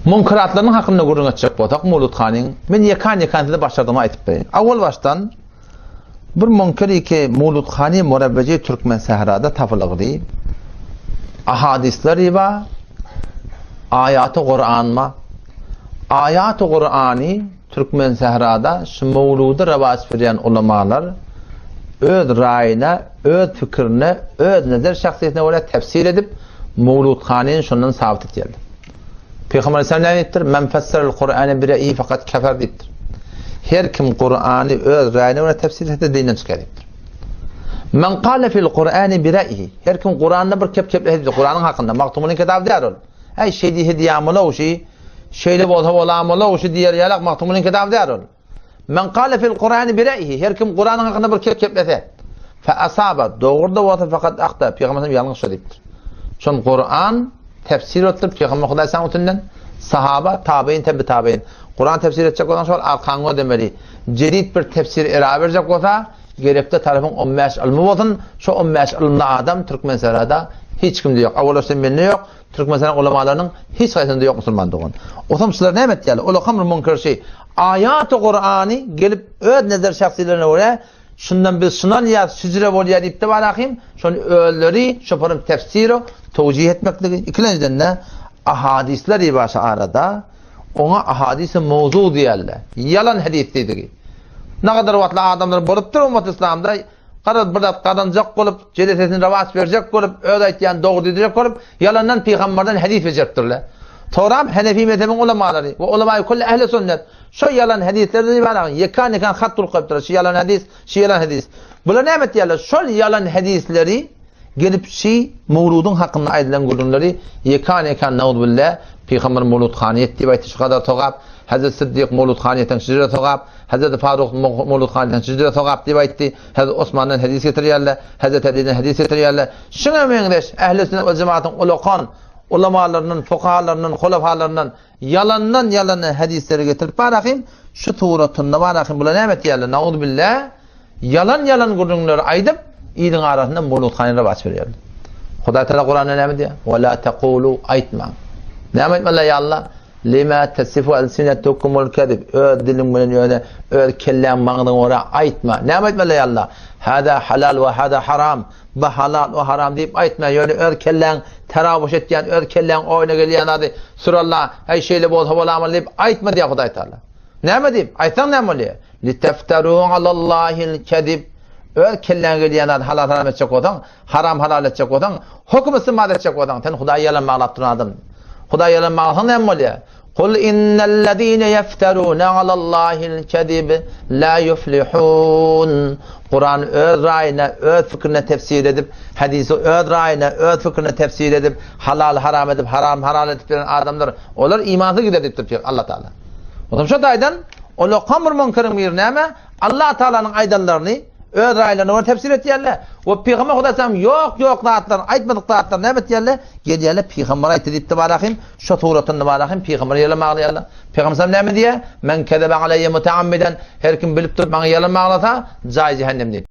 Munkeratlarynyň hakynda gürrüň etjek bolsak, Mowlut hanyň, men ýekan-ýekan size başardygymy aýtyp bereýin. Awal başdan bir munkeri ki Mowlut hany murabbeji Türkmen sährada tapylygdy. Ahadyslar ba, aýaty Kuran ba. Aýaty Kurany Türkmen sährada şu mowludy rowaç berýän ulamalar öz raýyna, öz pikirine, öz nezer şahsyýetine görä tefsir edip, Mowlut hanyny şondan sabyt etýärler. Pygamber Aleyhisselam näme diýipdir? Men fesserel Kur'ane bi re'yi fakat kefer diýipdir. Her kim Kur'any öz raýyna görä tefsir etse dinden çykar diýipdir. Men kale fil Kur'ani bi re'yi. Her kim Kur'anda bir kep keplese diýipdir. Kur'anyň hakynda Magtymgulyň kitaby däl ol. Äý şeý diýse diýamylaw şi, şeýle bolsa bolamylaw şi diýer ýalak Magtymgulyň kitaby däl ol. Men kale fil Kur'ani bi re'yihi. Her kim Kur'anyň hakynda bir kep keplese, fe asaba, dogry-da bolsa fakat ahta, Pygamber sallam ýalňyşdy diýipdir. Şon Kur'an tefsir etdir Pygamber Hudaý saňa ötünden sahaba, tabeýin, tebi tabeýin. Kur'an tefsir etjek bolsaň şol arkaňy gözlemeli. Jedid bir tefsir era berjek bolsa, gerekli tarapyň 15 ylmy bolsun. Şo 15 ylymly adam Türkmenserada hiç kimde ýok. Awal mende ýok. Türkmenistanyň ulamalarynyň hiç haýsynda ýok musulman dogan. Otam şular näme etýärler? Olar hamr münker şeý. Aýaty Kurany gelip öz nezer şahsyýetlerine görä şundan biz şuny alýas, şüjre bolýar diýip de barahym, şony özleri şoparyň tefsiri towjih etmekligi ikilenjiden-de ahadisler ýa arada oňa ahadisi mowzu diýerler. Ýalan hadis diýdigi. Nagadar wagtly adamlar bolupdyr ummat islamda Garaz, bir zat gazanjak bolup, jelesesini rowaç berjek bolup, öz aýtýan dogry diýdirjek bolup, ýalandan pygamberden hadys bejeripdirler. Soram Henefi mezhebiň ulamalary we ulamaýy külli ehli sünnet şo ýalan hadysleri diýip ýekan-ýekan hat bolup goýupdyrlar. Şu ýalan hadys, şu ýalan hadys. Bular näme etýärler? Şol ýalan hadysleri gelip şi mowludyň hakynda aýdylan gürrüňleri ýekan-ýekan nauzubilla pygamber mowlud hanyýet diýip aýtdy şu kadar sogap, Hazreti Siddik mowlud hanyýetiň şujra sogap, Hezreti Faruk Mowlud Hanydan şüjre sogap diýip aýtdy. Hezreti Osmandan hadys getirýärler. Hezreti Aliden hadys getirýärler. Şuňa meňzeş ähli sünnet we jemaatyň ulakan ulamalaryndan, fukahalaryndan, hulafalaryndan ýalandan ýalana hadysleri getirip barahym şu suratynda barahym bular näme etýärler? Nauzubillah ýalan ýalan gürrüňleri aýdyp iliň arasynda Mowlud Hanyny rowaç berýärler. Hudaý Taala Kuranda näme diýýär? Wa la taqulu aýtmaň. Näme aýtmaly ýa Allah? Lima tasifu alsinatukumul kezib. Öz diliň bilen ýöne öz kelläň maňzyňa görä aýtma. Näme aýtmaly ýa Allah? Hada halal we hada haram. Bu halal, o haram diýip aýtma. Ýöne öz kelläň terabuş etýän, öz kelläň oýuna gelýän zady suralla, heý şeýle bolsa bolamyl diýip aýtma diýýär Hudaý Taala. Näme diýip? Aýtsaň näme bolýar? Litefteru alallahil kezib. Öz kelläňe gelýän zady halal haram etjek bolsaň, Haram halal etjek bolsaň, höküm istinbat etjek bolsaň, sen Hudaýy ýalan baglap duran adam. Hudaýy ýalan baglasaň näme bolýar? Kul innellezine ýefterune alallahil kezib la ýuflihun. Kurany öz raýyna, öz pikrine tefsir edip, hadysy öz raýyna, öz pikrine tefsir edip, halal haram edip, haram halal edip beren adamlar, olar imansyz gider diýipdir Allah Taala. Otam şo taýdan olar kamr munkeriň biri näme? Allah Taalanyň aýdanlaryny Öz raýlaryna görä tefsir etýärler. We Pygamber Hudaý salam ýok ýok zatlar, aýtmadyk zatlar näme etýärler? Gelýärler Pygamber aýtdy diýip barahym, şo suratynda barahym Pygamber ýalan baglaýarlar. Pygamber salam näme diýýär? Men kezebe aleýye mutaammiden, her kim bilip durup maňa ýalan baglasa, jaýy jähennem diýip.